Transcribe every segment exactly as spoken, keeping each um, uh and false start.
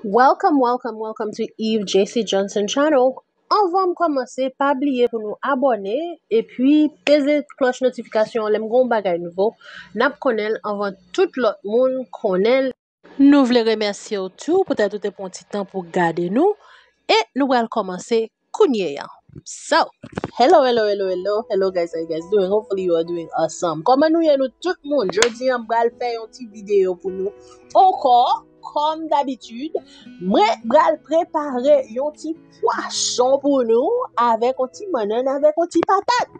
Welcome, welcome, welcome to Eve J C Johnson Channel. Anvan m kòmanse, pa bliye pou nou abòne epi peze klòch notifikasyon an. Lè m gen yon bagay nouvo, n ap konnen l anvan tout lòt moun konnen l. Nou vle remèsye w tou poutèt ou te pran ti tan pou gade nou. E nou pral kòmanse kounye a. So, hello, hello, hello, hello, hello, guys, how you guys doing? Hopefully you are doing awesome. Kòman nou ye nou tout moun? Jodi an, m pral fè yon ti videyo pou nou ankò, kòm dabitid. Mwen pral prepare yon ti pwason pou nou avèk yon ti bannann, avèk yon ti patat.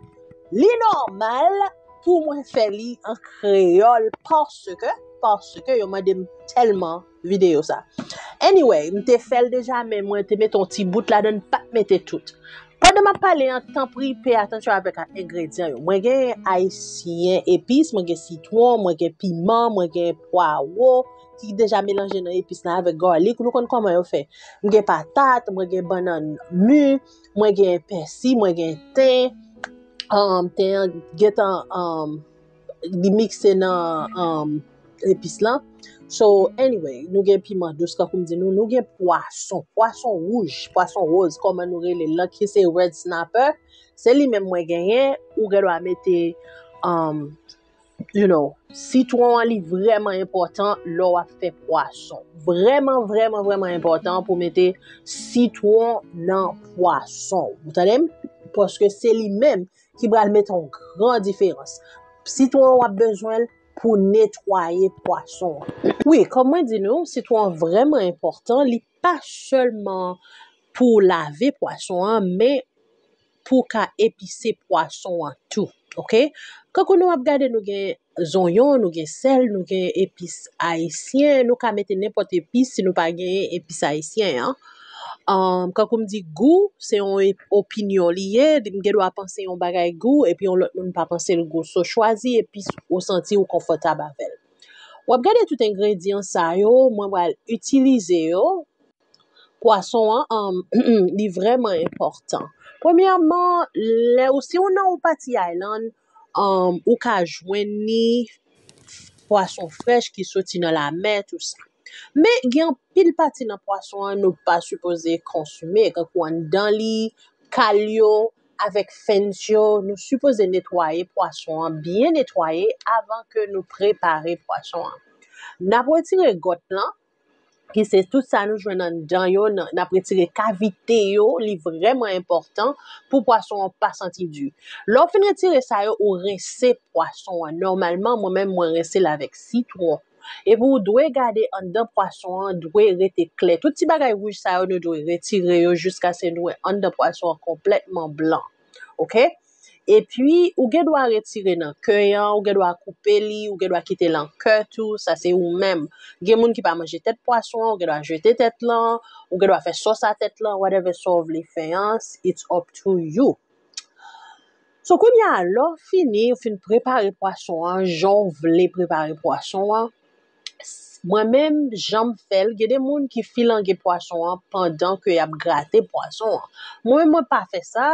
Li nòmal pou mwen fè li an kreyòl paske, paske yo mande m tèlman videyo sa. Anyway, m te fè l deja, men mwen te mete yon ti bout ladan, m pa t mete tout. Pandan m ap pale an, tanpri, peye atansyon avèk a-, engredyan yo. Mwen gen ayisyen epis, mwen gen sitwon, mwen gen piman, mwen gen pwawo, ki deja melanje nan epis la avèk garlic. Nou konn kòman yo fè. Mwen gen patat, mwen gen bannann mi, mwen gen pèsi, mwen gen ten. Um, ten an gentan, um, li mikse nan, um, epis lan. So, anyway, nou gen piman dous, kankou m di nou, nou gen pwason, pwason wouj, pwason woz, kòman nou rele l lan, ki se red snapper. Se li menm mwen genyen, ou gen dwa mete, um, you know, sitwon an, li vrèman enpòtan lè w ap fè pwason. Vrèman, vrèman, vrèman enpòtan pou mete sitwon nan pwason. Ou tande m? Paske se li menm ki pral mete yon gran diferans. Sitwon an, w ap bezwen l pou netwaye pwason an. Wi, kòm mwen di nou, sitwon an vrèman enpòtan. Li pa sèlman pou lave pwason an, men pou w ka epise pwason an tou, oke? Kankou nou ap gade, nou gen zonyon, nou gen sèl, nou gen epis ayisyen, nou ka mete nenpòt epis si nou pa genyen epis ayisyen an. Um, kankou m di, gou, se yon ep-, opinyon li ye, m gen dwa panse yon bagay gou, epi yon lòt moun pa panse l gou. So, chwazi epis ou santi ou konfòtab avè l. W ap gade tout engredyan sa yo, mwen pral itilize yo. Pwason an, um, li vrèman enpòtan. Premyèman, lè ou, si ou nan yon pati island, um, ou ka jwenn ni pwason frèch ki soti nan lamè, tou sa. Men gen anpil pati nan pwason an nou pa sipoze konsime, kankou anndan li, kal yo, avèk fins yo, nou sipoze netwaye pwason an, byen netwaye avan ke nou prepare pwason an. N ap retire gòt lan, ki se tout sa nou jwenn anndan yo, n, n ap retire kavite yo, li vrèman enpòtan pou pwason an pa santi di. Lè w fin retire sa yo, ou rense pwason an. Nòmalman, mwen menm, mwen rense l avèk sitwon. Epi ou dwe gade anndan pwason an dwe rete klè. Tout ti bagay wouj sa yo, nou dwe retire yo jiskaske nou wè anndan pwason an konplètman blan. Oke? Epi, ou gen dwa retire nan kè an, ou gen dwa koupe li, ou gen dwa kite l an kè tou, sa se ou menm. Gen moun ki pa manje tèt pwason an, ou gen dwa jete tèt lan, ou gen dwa fè sòs a tèt lan, whatever sa w vle fè an, it's up to you. So, kounye a, lè w fini, ou fin prepare pwason an, jan w vle prepare pwason an, s-, mwen menm, jan m fè l, gen de moun ki filange pwason an pandan ke y ap grate pwason an. Mwen menm, mwen pa fè sa,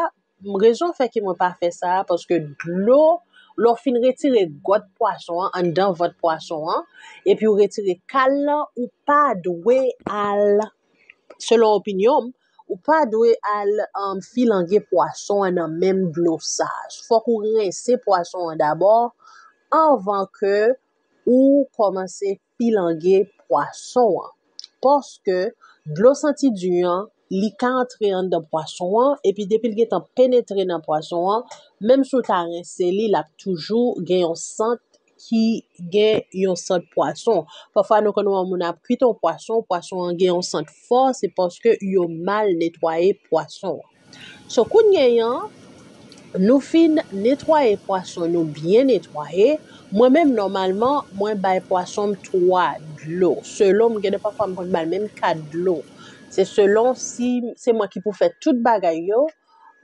rezon fè ke mwen pa fè sa, paske dlo, lè w fin retire gòt pwason an, anndan vant pwason an, epi w retire kal lan, ou pa dwe al, selon opinyon m, ou pa dwe al, um, filange pwason an nan menm dlo sa. Fòk ou rense pwason an dabò, anvan ke ou kòmanse filange pwason an. Paske dlo santi di an, li ka antre anndan pwason an, epi depi l gentan penetre nan pwason an, menm si w ta rense li, l ap toujou gen yon sant ki gen yon sant pwason. Pafwa, nou konn wè yon moun ap kwit yon pwason, pwason an gen yon sant fò, se paske yo mal netwaye pwason an. So, kounye a, nou fin netwaye pwason nou byen netwaye. Mwen menm, nòmalman, mwen bay pwason m twa dlo. Selon m, gen de pafwa m konn ba l menm kat dlo. Se selon si se mwen ki pou fè tout bagay yo,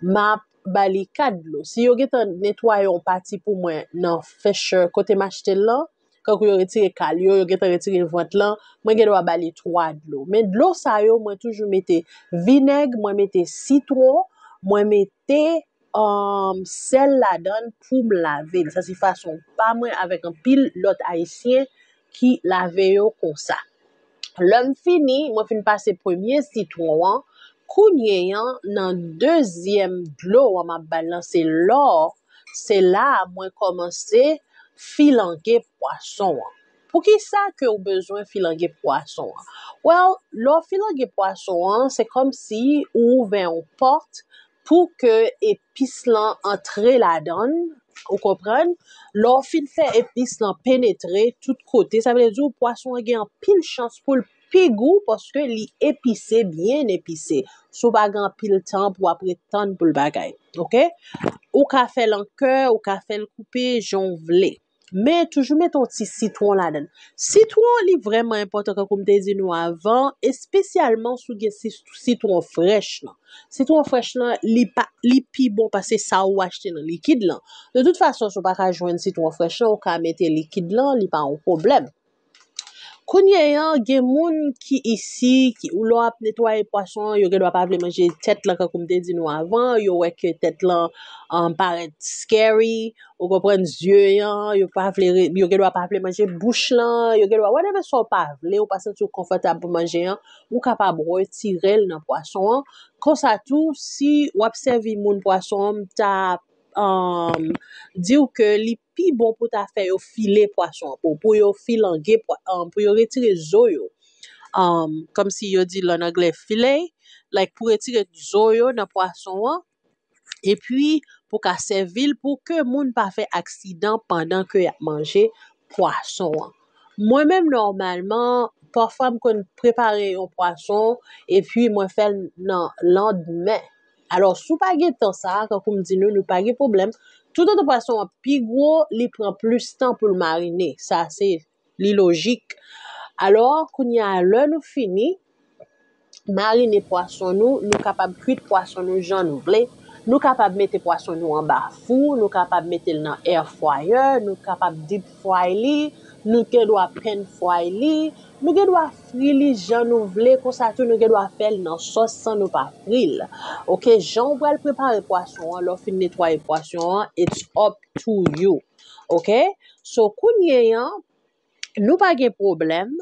m ap ba li kat dlo. Si yo gentan netwaye yon pati pou mwen nan Fisher kote m achte l lan, kankou yo retire kal yo, yo gentan retire vant lan, mwen gen dwa ba li twa dlo. Men dlo sa yo, mwen toujou mete vinèg, mwen mete sitwon, mwen mete, um, sèl ladan l pou m lave l. Sa se fason pa mwen avèk anpil lòt Ayisyen ki lave yo konsa. Lè m fini, mwen fin pase premye sitwon an, kounye an, nan dezyèm dlo an m ap ba l lan, se lò, se la a mwen kòmanse filange pwason an. Poukisa ke w bezwen filange pwason an? Well, lè w filange pwason an, se kòmsi ou ouvè yon pòt pou ke epis lan antre ladan l, ou konprann? Lè w fin fè epis lan penetre tout kote, sa vle di pwason an gen anpil chans pou l pi gou paske li epise, byen epise. Si w pa gen anpil tan pou w ap ret tann pou l bagay, oke? Ou ka fè l an kè, ou ka fè l koupe, jan w vle. Men toujou mete yon ti sitwon ladan l. Sitwon, li vrèman enpòtan, kankou m te di nou avan, espesyalman si w gen si- sitwon frèch lan. Sitwon frèch lan, li pa, li pi bon pase sa ou achte nan likid lan. De tout fason, si w pa ka jwenn sitwon frèch lan, ou ka mete likid lan, li pa yon pwoblèm. Kounye a, gen moun ki isi, ki, ou lè w ap netwaye pwason an, yo gen dwa pa vle manje tèt lan, kankou m te di nou avan, yo wè ke tèt lan um, parèt scary, ou konprann, zye an, yo pa vle, re- yo gen dwa pa vle manje bouch lan, yo gen dwa, whatever sa w pa vle, ou pa santi w konfòtab pou manje an, ou kapab retire l nan pwason an. Konsa tou, si w ap sèvi moun pwason an, m ta um, di w ke li pi bon pou ta fè yo file pwason an, pou, pou yo filange, pwa- um, pou yo retire zo yo. Um, kòmsi yo di l an anglè, fillet, like, pou retire zo yo nan pwason an, epi pou ka sèvi l pou ke moun pa fè aksidan pandan ke y ap manje pwason an. Mwen menm, nòmalman, pafwa m konn prepare yon pwason epi mwen fè l nan landmen. Alò, si w pa gen tan sa a, kankou m di nou, nou pa gen pwoblèm. Toutotan pwason an pi gwo, li pran plis tan pou l marine. Sa se, li lojik. Alò, kounye a, lè nou fini marine pwason nou, nou kapab kwit pwason nou jan nou vle. Nou kapab mete pwason nou anba fou, nou kapab mete l nan air fryer, nou kapab deep fry li, nou gen dwa pan fry li, nou gen dwa fri li jan nou vle, konsa tou nou gen dwa fè l nan sòs san nou pa fri l. Oke, jan w pral prepare pwason an, lè w fin netwaye pwason an, it's up to you. Oke? So, kounye a, nou pa gen pwoblèm.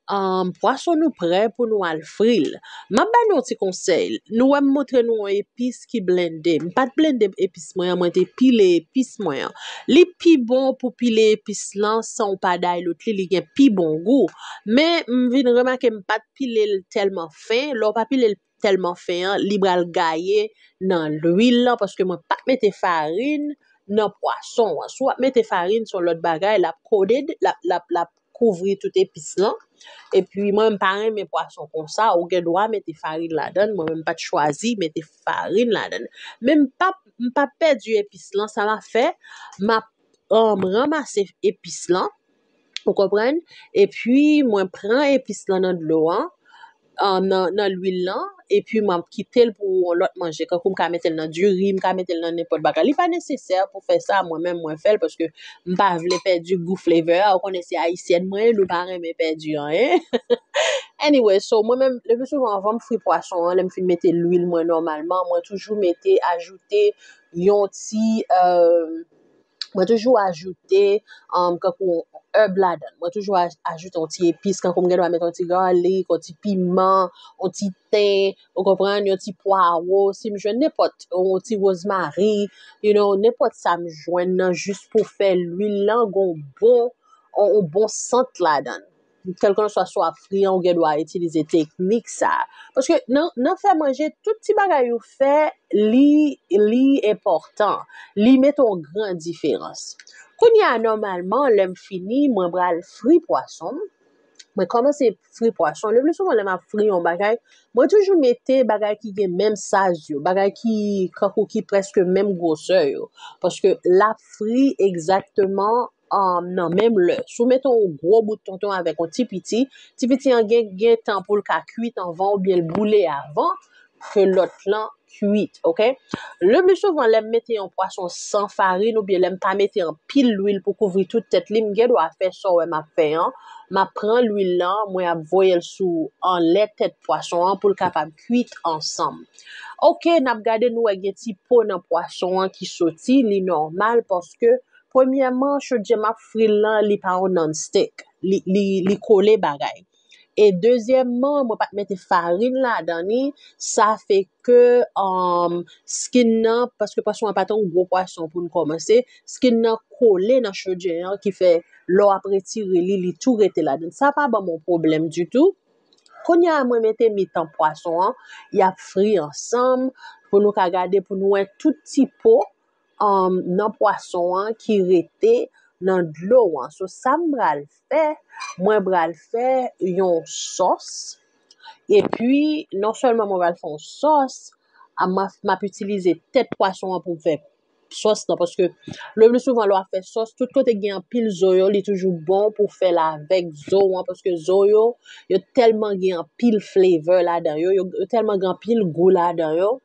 Um, pwason nou prè pou nou al fri l. M ap ba nou yon ti konsèy. Nou wè m montre nou yon epis ki blende. M pa t blende epis mwen an, mwen te pile epis mwen an. Li pi bon pou pile epis lan san w pa dilute li, li gen pi bon gou. Men m vin remake m pa t pile l tèlman fen. Lè w pa pile l tèlman fen an, li pral gaye nan lwil lan, paske mwen pa t mete farin nan pwason an. Si w ap mete farin, se yon lòt bagay, l ap coated, l ap, l ap, l ap kouvri tout epis lan. Epi mwen, m pa renmen pwason konsa, ou gen dwa mete farin ladan l, mwen menm m pa t chwazi mete farin ladan l. Men m p ap, m p ap pèdi epis lan, sa m ap fè, m ap um, ranmase epis lan, ou konprann? Epi mwen pran epis lan nan dlo an, um, nan, nan lwil lan, epi m ap kite l pou yon lòt manje. Kankou m ka mete l nan diri, m ka mete l nan nenpòt bagay. Li pa nesesè pou fè sa, mwen menm mwen fè l paske m pa vle pèdi gou flavor a. Ou konnen se ayisyèn mwen ye, nou pa renmen pèdi anyen. Anyway, so mwen menm, le pli souvan anvan m fri pwason an, lè m fin mete lwil mwen nòmalman, mwen toujou mete, ajoute yon ti, um, mwen toujou ajoute, um, kankou herb ladan l. Mwen toujou aj- ajoute yon ti epis, kankou m gen dwa mete yon ti galik, yon ti piman, yon ti ten, ou konprann, yon ti pwawo. Si m jwenn nenpòt, yon ti wozmari, you know, nenpòt sa m jwenn nan, jis pou fè lwil lan gon bon, yon, yon bon sant ladan l. Kèlkanswa sa w ap fri an, ou gen dwa itilize teknik sa a. Paske nan, nan fè manje, tout ti bagay ou fè, li, li enpòtan. Li mete yon gran diferans. Kounye a, nòmalman, lè m fini, mwen pral fri pwason m. Mwen kòmanse fri pwason. Le pli souvan, lè m ap fri yon bagay, mwen toujou mete bagay ki gen menm saz yo, bagay ki, kankou ki prèske menm gwosè yo. Paske l ap fri egzakteman um, nan menm lè. Si w mete yon gwo bout tonton avèk yon ti piti, ti piti an gen, gen tan pou l ka kwit anvan oubyen l boule avan ke lòt lan kwit, oke? Le pli souvan, lè m mete yon pwason san farin oubyen lè m pa mete anpil lwil pou kouvri tout tèt li, m gen dwa fè sa w wè m ap fè an. M ap pran lwil lan, mwen ap voye l sou anlè tèt pwason an pou l kapab kwit ansanm. Oke, n ap gade, nou wè gen ti po nan pwason an ki soti, li nòmal paske premyèman, chodyè m ap fri l lan, li pa yon non-stick. Li, li, li kole bagay. E dezyèmman, mwen pa t mete farin ladan li, sa fè ke um, skin nan, paske pwason an pa t yon gwo pwason pou n kòmanse, skin nan kole nan chodyè an ki fè lè w ap retire li, li tou rete ladan. Sa pa ban m yon pwoblèm ditou. Kounye a, mwen mete mitan pwason an, y ap fri ansanm pou nou ka gade, pou nou wè tout ti po um, nan pwason an ki rete nan dlo an. So, sa m pral fè, mwen pral fè yon sòs. Epi, non sèlman mwen pral fè yon sòs, a, m ap, m ap itilize tèt pwason an pou m fè sòs lan, paske le pli souvan lè w ap fè sòs, tout kote gen anpil zo yo, li toujou bon pou fè l avèk zo an, paske zo yo, yo tèlman gen anpil flavor ladan yo, yo, yo tèlman gen anpil gou ladan yo.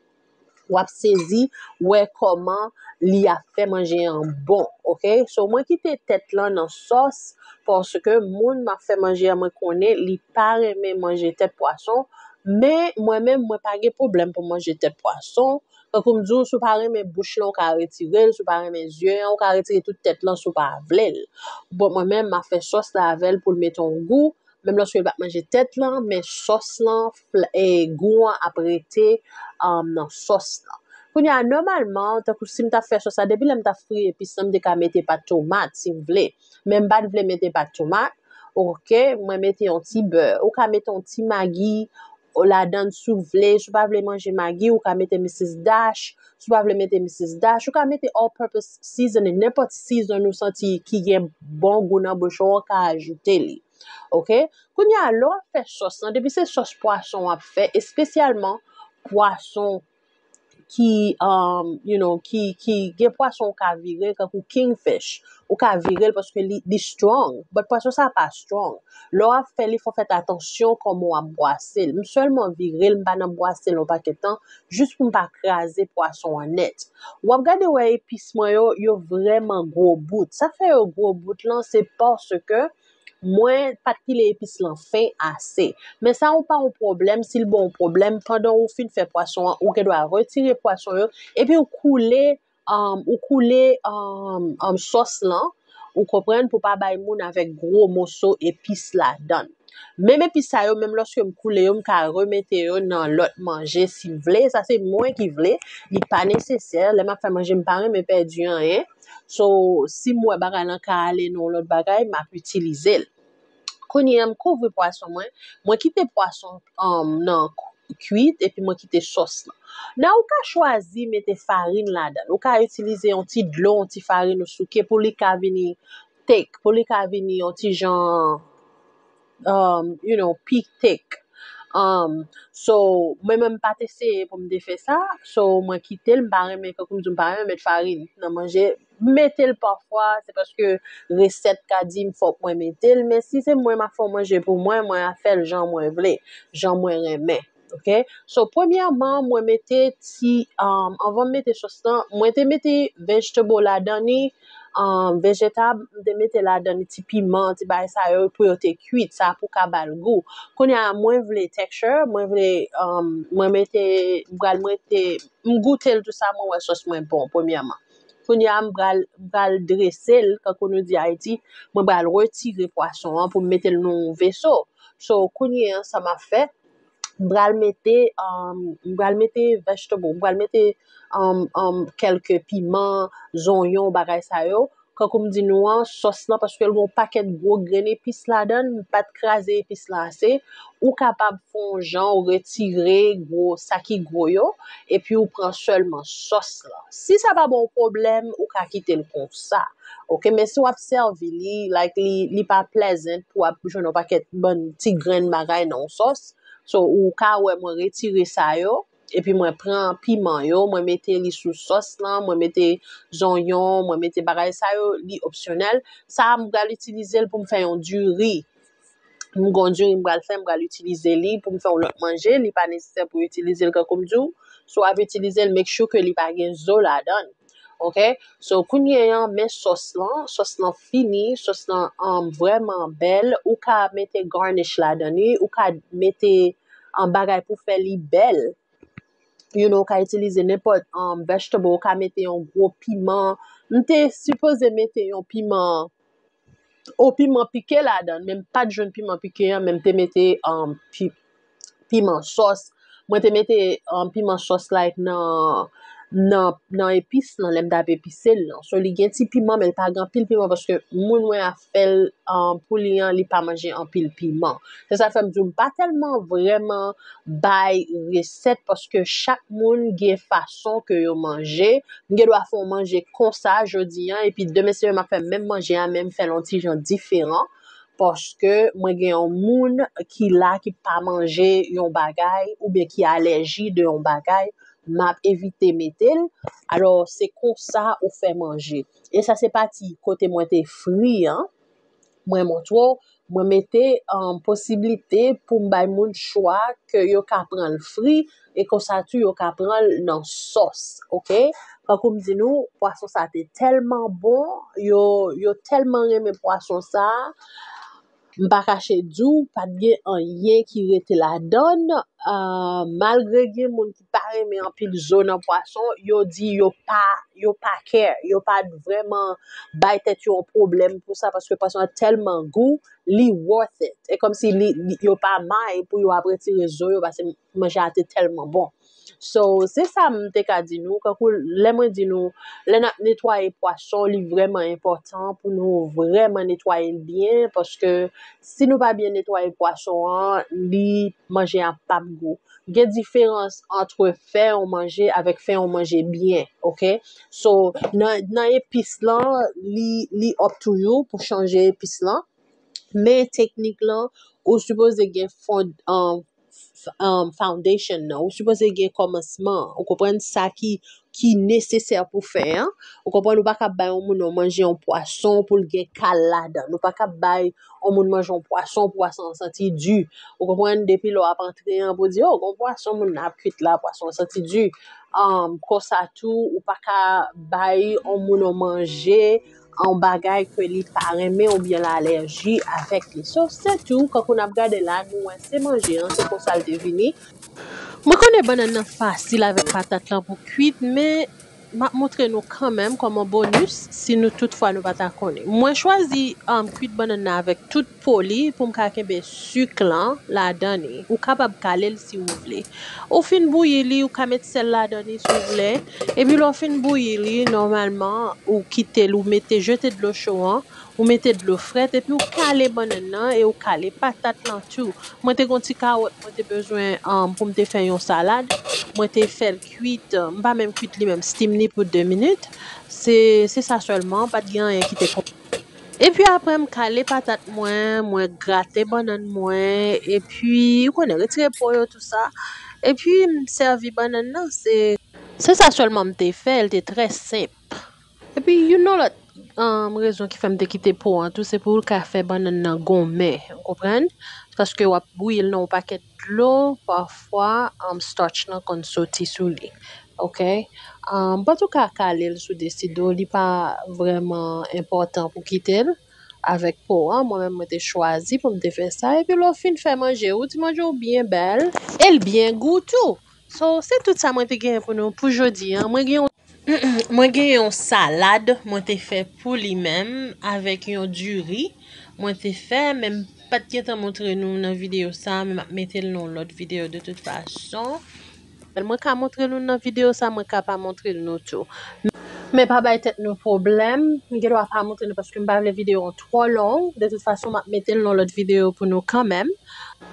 W ap sezi wè kòman li ap fè manje an bon, oke? So, mwen kite tèt lan nan sòs, paske moun m ap fè manje a, mwen konnen li pa renmen manje tèt pwason, men mwen menm, mwen pa gen pwoblèm pou m manje tèt pwason. Tankou m di w, si w pa renmen bouch lan, ou ka retire l, si w pa renmen zye an, ou ka retire tout tèt lan si w pa vle l. Bon, mwen menm, m ap fè sòs la avè l pou l mete yon gou, menm lòske l pa t manje tèt lan, men sòs lan, fl- e, gou an ap rete um, nan sòs lan. Kounye a, nòmalman, tankou si m t ap fè sòs la, depi lè m t ap fri epis lan, m te ka mete pat tomat, si m vle. Men m pa t vle mete pat tomat, oke, mwen mete yon ti bè. Ou ka mete yon ti magi ladan l si w vle. Si w pa vle manje magi, ou ka mete Mrs Dash. Si w pa vle mete Mrs Dash, ou ka mete all purpose seasoning, nenpòt season ou santi ki gen bon gou nan bouch ou, ou ka ajoute li. Oke? Kounye a, lè w ap fè sòs lan, depi se sòs pwason w ap fè, espesyalman pwason ki, um, you know, ki, ki gen pwason ou ka vire, tankou kingfish, ou ka vire l paske li, li strong, but pwason sa pa strong. Lè w ap fè li, fò w fè atansyon kòman w ap bwase l. M sèlman vire l, m pa nan bwase l yon pakèt tan, jis pou m pa kraze pwason an nèt. W ap gade wè epis mwen yo, yo vrèman gwo bout. Sa k fè yo gwo bout lan, se paske mwen pa t pile epis lan fen ase. Men sa ou pa yon pwoblèm, si l ba w yon pwoblèm, pandan ou fin fè pwason an, ou gen dwa retire pwason yo, epi ou koule, um, ou koule um, um, sòs lan, ou konprann, pou pa bay moun avèk gwo moso epis ladan l. Menm epis sa yo, menm lòske m koule yo, m ka remete yo nan lòt manje si m vle. Sa se mwen ki vle, li pa nesesè. Lè m ap fè manje, m pa renmen pèdi anyen. So, si m wè bagay lan ka ale nan yon lòt bagay, m ap itilize l. Kounye a, m kouvri pwason mwen. Mwen kite pwason um, nan kwit, epi mwen kite sòs lan. Nan ou ka chwazi mete farin ladan l. Ou ka itilize yon ti dlo, yon ti farin ou souke pou li ka vini thick, pou li ka vini yon ti jan, um, you know, pi thick. Um, so, mwen menm m pa t eseye pou m te fè sa. So, mwen kite l, m pa renmen, tankou m di w, m pa renmen met farin nan manje. M mete l pafwa, se paske resèt ka di m fòk mwen mete l, men si se mwen m ap fè yon manje pou mwen, mwen ap fè l jan mwen vle, jan mwen renmen. Oke? So, premyèman, mwen mete ti, um, anvan m mete sòs lan, mwen te mete vegetable ladan li, um, vejetab, m te mete ladan li ti piman, ti bagay sa yo pou yo te kwit, sa pou ka ba l gou. Kounye a, mwen vle texture, mwen vle, um, mwen mete, m pral mete, m goute l tou sa, mwen wè sòs mwen bon, premyèman. Kounye a, m pral, m pral drese l, tankou nou di Ayiti, mwen pral retire pwason an pou m mete l nan yon veso. So, kounye a, sa m ap fè, m pral mete, um, m pral mete vegetable, m pral mete um, um, kèlke piman, zonyon, bagay sa yo. Tankou m di nou an, sòs lan, paske l gen yon pakèt gwo grenn epis ladan l, m pa t kraze epis lan ase. Ou kapab fè yon jan, ou retire gwo, sa ki gwo yo, epi ou pran sèlman sòs lan. Si sa pa ba w pwoblèm, ou ka kite l konsa. Oke, men si w ap sèvi li, like, li, li pa pleasant pou w ap jwenn yon pakèt bann ti grenn bagay nan yon sòs. So, ou ka wè mwen retire sa yo, epi mwen pran piman yo, mwen mete li sou sòs lan, mwen mete zonyon, mwen mete bagay sa yo, li opsyonèl. Sa a, m pral itilize l pou m fè yon diri. M gon diri m pral fè, m pral itilize li pou m fè yon lòt manje. Li pa nesesè pou itilize l, tankou m di w. Si w ap itilize l, make sure ke li pa gen zo ladan l. Oke? So, kounye a, men sòs lan. Sòs lan fini. Sòs lan um, vrèman bèl. Ou ka mete garnish ladan li. Ou ka mete um, bagay pou fè li bèl. You know, ou ka itilize nenpòt um, vegetable. Ou ka mete yon gwo piman. M te sipoze mete yon piman o, piman pike ladan, men m pa t jwenn piman pike an, men m te mete um, pi, piman sòs. Mwen te mete um, piman sòs like nan nan nan epis lan, lè m t ap epise l lan. So li gen ti piman, men li pa gen anpil piman paske moun mwen a fè l um, pou li an, li pa manje anpil piman. Se sa fè m di w, m pa tèlman vrèman bay resèt paske chak moun gen fason ke yo manje. M gen dwa fè yon manje konsa jodi an, epi demen si m ap fè menm manje a, men m fè l yon ti jan diferan. Paske mwen gen yon moun ki la ki pa manje yon bagay oubyen ki alèji de yon bagay, m ap evite mete l. Alò, se konsa ou fè manje. E sa se pati kote mwen te fri an. Mwen montre w, mwen mete um, posiblite pou m bay moun chwa ke yo ka pran l fri, e konsa tou yo ka pran l nan sòs, oke? Tankou m di nou, pwason sa te tèlman bon, yo, yo tèlman renmen pwason sa, m pa kache di w, pa t gen anyen ki rete ladan l. Ah, malgre gen moun ki pa renmen anpil zo nan pwason, yo di yo pa, yo pa care, yo pa vrèman bay tèt yo yon pwoblèm pou sa, paske pwason an tèlman gou, li worth it. E kòmsi li, li, yo pa may pou yo ap retire zo yo, paske manje a te tèlman bon. So, se sa m te ka di nou. Kankou lè mwen di nou, lè n ap netwaye pwason, li vrèman enpòtan pou nou vrèman netwaye l byen, paske si nou pa byen netwaye pwason an, li, manje a p ap gou. Gen diferans ant fè yon manje avèk fè yon manje byen, oke? So, nan, nan epis lan, li, li up to you pou chanje epis lan. Men teknik lan, ou sipoze gen fond, um, um, foundation nan. Ou sipoze gen kòmansman. Ou konprann sa ki, ki nesesè pou fè an. Ou konprann, ou pa ka bay yon moun yon manje yon pwason pou l gen kal ladan. Ou pa ka bay yon moun manje yon pwason, pwason an santi di. Ou konprann, depi lè w ap antre an, pou di, oh, gon pwason moun nan ap kwit la, pwason an santi di. Um, konsa tou, ou pa ka bay yon moun yon manje, yon bagay ke li pa renmen oubyen l alèji avèk li. So, se tou, kankou n ap gade la, nou wè se manje an, se konsa l te vini. Mwen konnen bannann nan fasil avèk patat lan pou kwit, men m ap montre nou kanmenm kòm yon bonis, si nou tout fwa nou pa ta konnen. Mwen chwazi um, kwit bannann nan avèk tout po li pou m ka kenbe sik lan ladan li. Ou kapab kale l si ou vle. Ou fin bouyi li, ou ka met sèl ladan li si ou vle. Epi lè w fin bouyi li, nòmalman, ou kite l, ou mete, jete dlo cho an, ou mete dlo frèt, epi ou kale bannann nan e ou kale patat lan tou. Mwen te gen yon ti kawòt mwen te bezwen um, pou m te fè yon salad. Mwen te fè l kwit, m pa menm kwit li menm, steam li pou de minit. Se, se sa sèlman, pa t gen anyen ki te kon. Epi apre, m kale patat mwen, mwen grate bannann mwen, epi, ou konnen, retire po yo, tou sa. Epi, m sèvi bannann nan, se, se sa sèlman m te fè, l te trè senp. Epi, youn nan lòt um, rezon ki fè m te kite po an tou, se pou l ka fè bannann nan gonmen, ou konprann? Paske w ap bouyi l nan yon pakèt dlo, pafwa, um, starch lan konn soti sou li. Oke? Um, antouka, kale l sou desi do, li pa vrèman enpòtan pou kite l avèk po an. Mwen menm, mwen te chwazi pou m te fè sa. Epi lè w fin fè manje, ou ti manje w byen bèl, e l byen gou tou. So, se tout sa mwen te genyen pou nou pou jodi an. Mwen gen yon, mwen gen yon salad mwen te fè pou li menm avèk yon diri mwen te fè, men m pa t gentan montre nou nan videyo sa, men m ap mete l nan yon lòt videyo de tout fason. Mwen ka montre nou nan videyo sa, mwen ka pa montre nou tou. Men pa bay tèt nou pwoblèm, m gen dwa pa montre nou paske m pa vle videyo an twò long. De tout fason, m ap mete l nan lòt videyo pou nou kanmenm.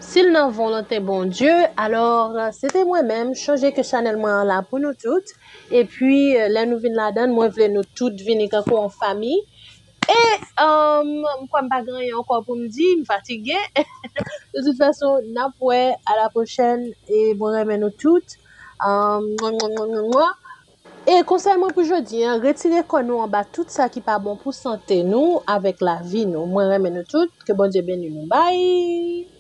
Si l nan volonte Bondye, alò, se te mwen menm, chonje ke chanèl mwen an la pou nou tout. Epi, lè nou vin ladan l, mwen vle nou tout vini tankou yon fanmi. E, um, m kwè m pa gen anyen ankò pou m di, m fatige. De tout fason, n ap wè, a la pwochèn, e mwen renmen nou tout. Um, mwa, mwa, mwa, mwa, mwa. E konsèy mwen pou jodi an, retire kò nou anba tout sa ki pa bon pou sante nou avèk lavi nou. Mwen renmen nou tout, ke Bondye beni nou. Bye!